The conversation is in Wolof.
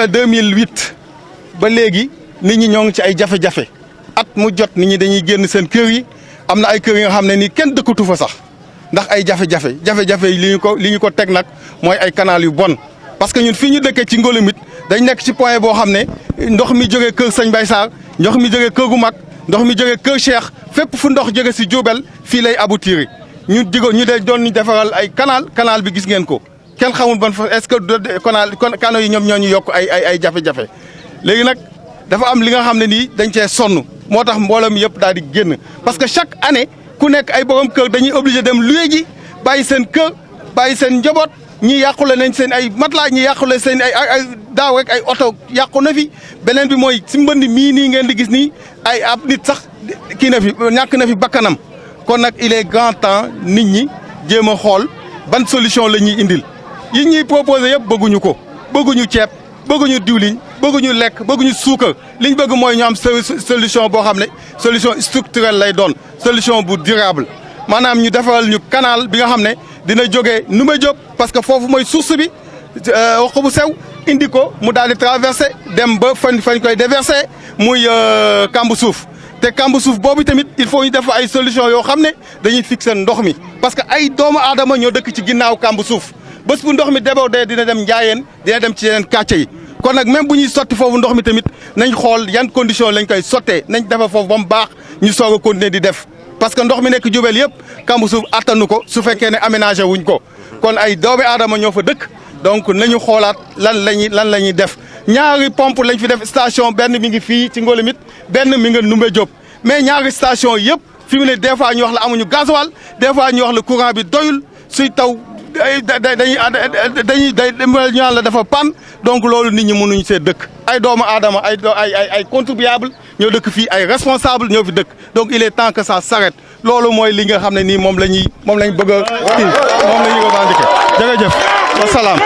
En 2008 ba léegi nit ñi ñoo ngi ci ay jafe-jafe at mu jot nit ñi dañuy génn seen kër yi am na ay kër yi nga xam ne ni kenn dëkkatu fa sax ndax ay jafe-jafe yi li ñu ko teg nag mooy ay canal yu bon. parce que ñun fii ñu dëkkee ci Ngolomit dañ nekk ci point boo xam ne ndox mi jógee kër Sëñ Bay Sarr ndox mi jógee kër gu mag ndox mi jógee kër Cheikh fépp fu ndox jóge si Diourbel fii lay aboutir ñu de doon ñu defaral ay canal bi gis ngeen ko. kenn xamul ban fa est-ce que canaux yi ñoom ñoo ñu yokk ay jafe-jafe léegi nag dafa am li nga xam ne nii dañ cee sonn moo tax mbooloo mi yëpp daal di génn parce que chaque année ku nekk ay borom kër dañuy obligé dem loué ji bàyyi seen kër bàyyi seen njaboot ñi yàqule nañ seen ay matelas ñi yàqule seen ay daaw rek ay oto yàqu na fi beneen bi mooy si mbënd mii nii ngeen di gis nii ay ab nit sax kii na fi ñàkk na fi bakkanam kon nag il est grand temps nit ñi jéem a xool ban solution la ñuy indil. yi ñuy proposé yëpp bëgguñu ko bëgguñu ceeb bëgguñu diwliñ bëgguñu lekk bëgguñu suukar liñ bëgg mooy ñu am solution boo xam ne solution structurelle lay doon solution bu durable maanaam ñu defaral ñu canal bi nga xam ne dina jógee Ndoumbé Diop parce que foofu mooy source bi wax bu sew indi ko mu daal di traversé dem ba fañ koy déversé muy kambu suuf te kambu suuf boobu tamit il faut ñu def ay solution yoo xam ne dañuy fixer ndox mi parce que ay doomu aadama ñoo dëkk ci ginnaaw kambu suuf. bés bu ndox mi débordé dina dem Njaayeen dina dem ci yeneen quartier yi kon nag même bu ñuy sotti foofu ndox mi tamit nañ xool yan condition lañ koy sottee nañ defar foofu ba mu baax ñu soog a continuer di def parce que ndox mi nekk Diourbel yëpp kambu suuf attanu ko su fekkee ne aménagé wuñ ko kon ay doomi aadama ñoo fa dëkk donc nañu xoolaat lan la ñuy def ñaari pompe lañ fi def station benn mi ngi fii ci Ngolomit benn mi nga Ndoumbé Diop mais ñaari station yëpp fi mu ne des fois ñu wax la amuñu gasoil des fois ñu wax la courant bi doyul suy taw dañuy ñaan la dafa pan donc loolu nit ñi mënuñ see dëkk ay doomu aadama ay contribuable ñoo dëkk fii ay responsable ñoo fi dëkk donc il est temps que ça s'arrête loolu mooy li nga xam ne nii moom lañ bëgg a kii moom la ñuy revendiquer jërëjëf wasalaam